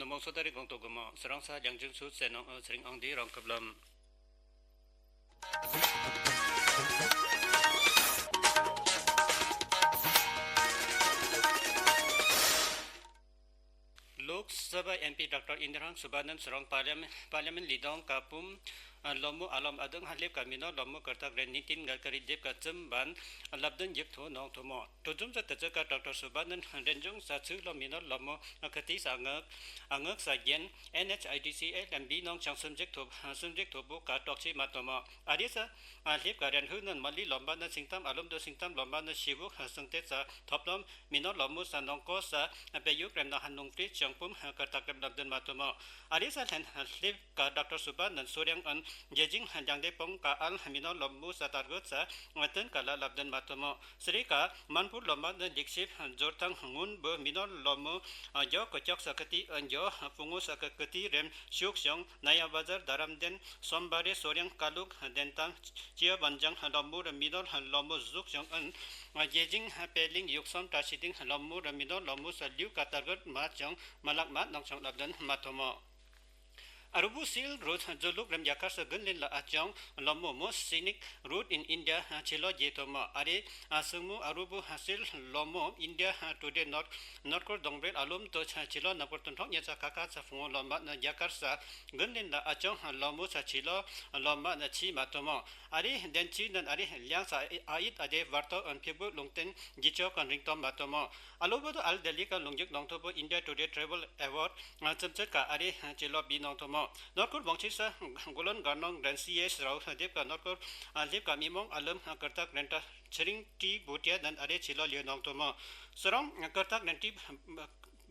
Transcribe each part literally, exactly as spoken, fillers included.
ནུབ་མོ་སོ་ད་རི་གོང་ཐོག་གོ་མོ་སི་རང་ས་ལིང་ཅིང་སུ་ཙེ་ནང་ཨ་ཚེ་རིང་ཨང་དི་རང་ཁབ་ལམ། ལོག་སྦ་ཨེམ་པི་ཌོག་ཊར་ཨིན་དི་རང་སུ་བྷ་ནན་སི་རང་པར་ལི་མེན་པར་ལི་མེན་ལི་དོང་ཀ་པུམ་ལོ་མོ་ཨ་ལོམ་ཨ་དང་ཧ་ལེབ་ཀ་མི་ནོར་ལོ་མོ་ཀར་ཏག་རེན་ནིན་ཏིན་གལ་ཀ་རི་ལེབ་ཀ་ཙམ་བན་ལབ་དོན་ཡིག་ཐོ་ནོང་ཐོ་མོ། ཏོ་ཛུམ་ཛ་ཏ་ཛ་ཀ་ཌོག་ཊར་སུ་བྷ་ནན་རེན་ཇུང་ས་ཚུ་ལོ་མི་ནོར་ལོ་མོ་ཨ་ཀ་ཏི་ས་ངག་ཨ་ངག་ས་གྱེན་ཨེན་ཨེཆ་ཨའི་ཌི་སི་ཨེལ་ཨེམ་བི་ནང་ཅང་སུམ་ཇིག་ཐོབ་སུམ་ཇིག་ཐོབ་བུ་ཀ་ཏོག་ཅི་མ་ཏོ་མོ། ཨ་རི་ས་ཨ་ལེབ་ཀ་རེན་ཧུ་ནན་མ་ལི་ལོམ་བ་ནན་སིང་ཏམ་ཨ་ལོམ་དོ་སིང་ཏམ་ལོམ་བ་ནན་ཤི་བུ་སང་ཏེ་ས་ཐོབ་ལོམ་མི་ནོར་ལོ་མོ་ས་ནོང་ཀོ་ས་པེ་ཡུག་རེམ་ན་ཧ་ནུང་པྲི་ཅང་པུམ་ཀར་ཏག་རེམ་ལབ་དོན་མ་ཏོ་མོ། ཨ་རི་ས་ལྷན་ལེབ་ཀ་ཌོག་ཊར་སུ་བྷ་ནན་སོ་རེང་ཨན་རྒྱལ་ཇིང་ལང་ཏེ་པོང་ཀ་ཨལ་མི་ནོར་ལོ་མོ་ས་ཏར་གོ་ས་ཏོན་ཀ་ལ་ལབ་དོན་མ་ཏོ་མོ། སི་རི་ཀ་མན་པུར་ལོ་མ་ནན་ལིག་ཤིབ་ཛོར་ཐང་སྔུན་བུ་མི་ནོར་ལོ་མོ་ཨ་གྱོ་ཀོ་ཅོག་ས་ཀ་ཏི་ཨན་གྱོ་ཕུ་ངོ་ས་ཀ་ཀ་ཏི་རེམ་ཤུག་ཤོང་ན་ཡ་བ་ཛར་དྷ་རམ་དེན་སོམ་བ་རེ་སོ་རེང་ཀ་ལུག་དེན་ཐང་ཅི་ཡ་བན་ཇང་ལོ་མོ་ར་མི་ནོར་ལོ་མོ་ཟུག་ཤོང་ཨན་རྒྱལ་ཇིང་པེ་ལིང་ཡུག་སོམ་ཏྲ་ཤི་ཏིང་ལོ་མོ་ར་མི་ནོར་ལོ་མོ་ས་ལིའུ་ཀ་ཏར་གོ་མ་ཅང་མ་ལག་མ་ནང་ཅང་ལབ་དོན་མ་ཏོ་མོ། ཨ་རུ་བུ་སིལ་རོད་ཛོ་ལུག་རེམ་རྒྱ་གར་ས་གུན་ལེན་ལ་ཨ་ཅང་ལོ་མོ་most scenic route in India ཆི་ལོ་གྱེ་ཐོ་མོ། ཨ་རེ་ཨ་སང་མུ་ཨ་རུ་བུ་སིལ་ལོ་མོ་ཨིན་ཌི་ཡ་ཊུ་ཌེ་ནོར་ནོར་ཀོར་དོང་བེལ་ཨ་ལོམ་དོ་ཆ་ཆི་ལོ་ནབ་ཀོར་དོན་ཐོག་ཉེ་ཚ་ཁ་ཁ་ཚ་ཕུང་ལོ་མ་ན་རྒྱ་གར་ས་གུན་ལེན་ལ་ཨ་ཅང་ལོ་མོ་ས་ཆི་ལོ་ལོ་མ་ན་ཆི་མ་ཏོ་མོ། ཨ་རེ་དེན་ཆི་ནན་ཨ་རེ་ལིང་ས་ཨ་ཨིད་ཨ་དེ་བར་ཏོ་ཨན་ཕི་བུ་ལུང་བསྟན་གྱི་ཅོ་ཀན་རིང་ཏོམ་མ་ཏོ་མོ། ཨ་ལོ་བོ་དོ་ཨལ་དེ་ལི་ཀ་ལུང་རྒྱུག་ནོང་ཐོ་བོ་India Today Travel Award ཙམ་ཚད་ཀ་ཨ་རེ་ཆི་ལོ་བི་ནོང་ཐོ་མོ། ནོར་ཀུར་བོང་ཆི་ས་གོ་ལོན་གར་ནོང་རེན་སི་ཨེས་རའུ་ལེབ་ཀ་ནོར་ཀུར་ལེབ་ཀ་མི་མོང་ཨ་ལམ་ཀར་ཏག་རེན་ཏ་ཆི་རིང་ཏི་བུ་ཏི་ཡ་ནན་ཨ་རེ་ཆི་ལོ་ལེ་ནོང་ཐོ་མོ། སོ་རོང་ཀར་ཏག་རེན་ཏི་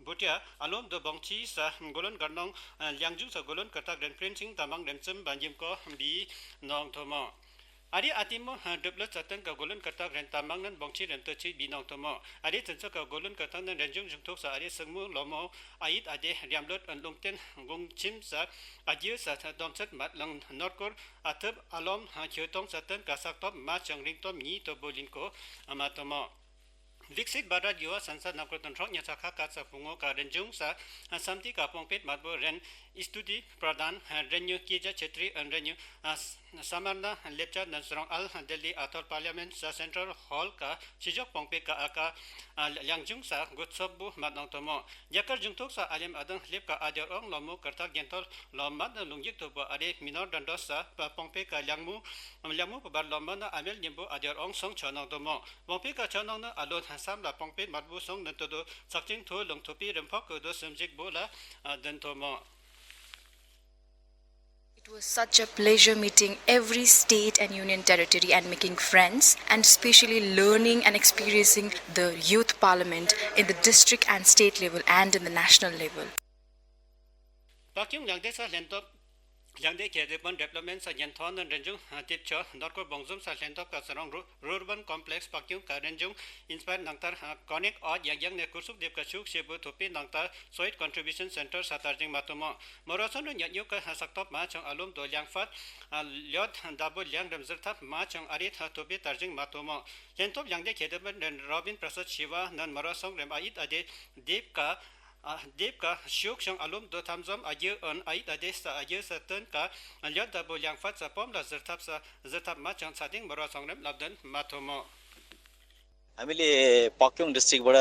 བུ་ཏི་ཡ་ཨ་ལོམ་དོ་བོང་ཆི་ས་གོ་ལོན་གར་ནོང་ལིང་ཇུང་ས་གོ་ལོན་ཀར་ཏག་རེན་པྲིན་སིང་ཏ་མང་རེམ་ཙམ་བན་ཇིམ་ཀོ་བི་ནོང་ཐོ་མོ། ཨ་རི་ཨ་ཏི་མོ་གྲུབ་ལོ་ཙ་ཏན་ཀ་གོ་ལོན་ཀར་ཏག་རེན་ཏ་མང་ནན་བོང་ཆི་རེན་ཏོ་ཆི་བི་ནོང་ཐོ་མོ། ཨ་རི་ཙན་ཚོ་ཀ་གོ་ལོན་ཀར་ཏག་ནན་རེན་ཇུང་ཇུང་ཐོག་ས་ཨ་རི་སང་མུ་ལོ་མོ་ཨ་ཡིད་ཨ་དེ་རིམ་ལོད་ལུང་བསྟན་གུང་ཁྱིམ་ས་ཨ་རྒྱུ་ས་ཐ་དོམ་ཚད་མ་ལང་ནོར་ཀོར་ཨ་ཐབ་ཨ་ལོམ་ཁྱོ་ཏོང་ཙ་ཏན་ཀ་སག་ཏོབ་མ་ཅང་རིང་ཏོམ་ཉི་ཏོ་བོ་ལིན་ཀོ་མ་ཐོ་མོ། ཝིག་སིད་བྷ་རཏ་ཡུ་ཝ་སན་སད་ནབ་ཀོར་དོན་ཐོག་ཉེ་ཚ་ཁ་ཀ་ཚ་ཕུ་ངོ་ཀ་རེན་ཇུང་ས་སམ་ཏི་ཀ་པོང་པེད་མར་བོ་རེན་ཨིས་ཏུ་ཏི་པྲ་དཱན་རེན་ཉུ་ཀི་ཇ་ཆེ་ཏྲི་ཨན་རེན་ཉུ་ཨ་ས་མར་ན་ལེབ་ཅ་ནན་སོ་རོང་ཨལ་དེ་ལི་ཨ་ཐོར་པར་ལི་མེན་ས་སེན་ཊྲལ་ཧོལ་ཀ་ཆི་ཇོག་པོང་པེ་ཀ་ཨ་ཀ་ཨ་ལིང་ཇུང་ས་གོ་ཚོབ་བུ་མ་ནང་ཐོ་མོ། རྒྱ་གར་ཇུང་ཐོག་ས་ཨ་ལེམ་ཨ་དང་ལེབ་ཀ་ཨ་དེ་རོང་ལོ་མོ་ཀར་ཏག་གྱེན་ཐོལ་ལོ་མ་ནང་ལུང་རྒྱུག་ཐོ་བོ་ཨ་རེ་མི་ནོར་དན་ཏོ་ས་པོང་པེ་ཀ་ལིང་མུ་ལིང་མུ་བུ་བར་ལོ་མ་ན་ཨ་མེལ་ཉིམ་བུ་ཨ་དེ་རོང་སོང་ཆོ་ནང་ཐོ་མོ། པོང་པེ་ཀ་ཆོ་ནང་ན་ཨ་ལོ་ཐན་སམ་ལ་པོང་པེ་མར་བུ་སོང་ནན་ཏོ་དོ་ཚག་ཅིང་ཐོ་ལུང་ཐོ་པི་རིམ་ཕོག་གི་དོ་སེམ་ཇིག་བུ་ལ་ཨ་དན་ཐོ་མོ། It was such a pleasure meeting every state and union territory and making friends and specially learning and experiencing the youth parliament in the district and state level and in the national level. པག་ཀྱུང་ལང་དེ་ས་ལྷན་ཐོབ་ལང་དེ་ཁེ་དེ་པོན་ཌེབ་ལོབ་མེན་ས་ཉན་ཐོན་ནན་རེན་ཇུང་ཏིབ་ཆོ་ནོར་ཀོར་བོང་ཟུམ་ས་ལྷན་ཐོབ་ཀ་ས་རོང་རུ་རུར་བན་ཀོམ་པི་ལེགས་པག་ཀྱུང་ཀ་རེན་ཇུང་ཨིན་སི་པ་ཡར་ནང་ཏར་ཀོ་ནེག་ཨོ་ཡང་ཡང་ནེ་ཀུར་སུག་དེབ་ཀ་ཤུག་ཤེ་བུ་ཐོ་པི་ནང་ཏར་སོ་ཡིད་ཀོན་ཊི་བུ་ཤན་སེན་ཊར་ས་ཏར་ཇིང་མ་ཐོ་མོ། མོ་རོ་སོ་ནུ་ཉ་ཉུ་ཀ་ས་ཀ་ཐོབ་མ་ཆང་ཨ་ལུམ་དོ་ལིང་ཕད་ལིོད་ད་བུ་ལིང་རིམ་ཟིར་ཐབ་མ་ཆང་ཨ་རི་ཐ་ཐོ་པི་ཏར་ཇིང་མ་ཐོ་མོ། ལྷན་ཐོབ་ལང་དེ་ཁེ་དེ་པོན་རོ་བིན་པྲ་སད་ཤི་ཝ་ནན་མོ་རོ་སོང་རེམ་ཨ་ཡིད་ཨ་དེ་དེབ་ཀ་ཨ་དེབ་ཀ་ཤུག་ཤང་ཨ་ལུམ་དོ་ཐམ་ཛོམ་ཨ་གྱི་ཨོན་ཨ་ཡིད་ཨ་དེ་ས་ཨ་གྱི་ས་ཏོན་ཀ་ལིོད་ད་བུ་ལིང་ཕད་ས་པོམ་ལ་ཟིར་ཐབ་ས་ཟིར་ཐབ་མ་ཆང་ཚ་ཏིང་མོ་རོ་སོང་རེམ་ལབ་དོན་མ་ཐོ་མོ། हामीले पाक्योङ डिस्ट्रिक्टबाट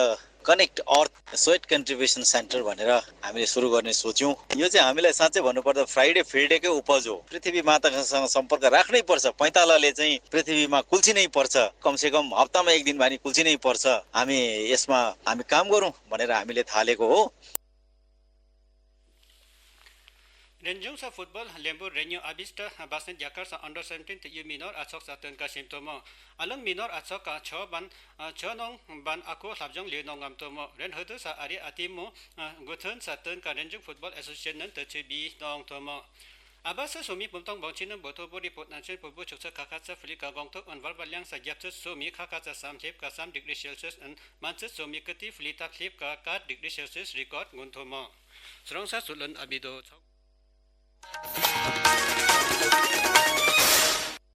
कनेक्ट अर्थ sweat contribution centre भनेर हामीले सुरु गर्ने सोच्यौँ। यो चाहिँ हामीलाई साँच्चै भन्नुपर्दा फ्राइडे फिल्ड डेकै उपज हो। पृथ्वी मातासँग सम्पर्क राख्नै पर्छ। पैतालाले चाहिँ पृथ्वीमा कुल्चिनै पर्छ। कमसेकम हप्तामा एक दिन भए नि कुल्चिनै पर्छ। हामी यसमा हामी काम गरौँ भनेर हामीले थालेको हो। རེན་ཇུང་ས་ཕུཊ་བོལ་ལེམ་བུ་རེན་ཉུ་ཨ་བིས་ཏ་བ་སན་རྒྱ་གར་ས་ཨན་ཌར་སེབ་ཊིན་ཏི་ཡུ་མི་ནོར་ཨ་ཚོགས་ས་ཏོན་ཀ་ཤིམ་ཐོ་མོ། ཨ་ལང་མི་ནོར་ཨ་ཚོགས་ཀ་ཆོ་བན་ཆོ་ནོང་བན་ཨ་ཁོ་ལྷབ་ཇོང་ལེ་ནོང་ངམ་ཐོ་མོ། རེན་ཧུ་དུ་ས་ཨ་རི་ཨ་ཏི་མོ་གུ་ཐོན་ས་ཏོན་ཀ་རེན་ཇུང་ཕུཊ་བོལ་ཨེ་སོ་སི་ཨེ་ཤན་ནན་ཏི་ཆི་བི་ནོང་ཐོ་མོ། ཨ་བ་ས་སོ་མི་བུམ་ཐོང་བང་ཆི་ནང་བོ་ཐོ་བོ་རི་པོརཊ་ནང་ཆེན་ཕུར་བུ་ཆུ་ཚོད་ཁ་ཁ་ཚ་ཕུ་ལི་ཀ་གོང་ཐོག་ཨན་བར་བར་ལང་ས་རྒྱབ་ཚོད་སོ་མི་ཁ་ཁ་ཚ་སམ་ལྷེབ་ཀ་སམ་ཌིག་རི་སེལ་སི་ཡས་ཨན་མན་ཚོད་སོ་མི་ཀ་ཏི་ཕུ་ལི་ཐག་ལྷེབ་ཀ་ཀ་ཌིག་རི་སེལ་སི་ཡས་རི་ཀོརཌ་ངུན་ཐོ་མོ། སི་རོང་ས་སུ་ལོན་ཨ་བི་དོ་ཚོགས།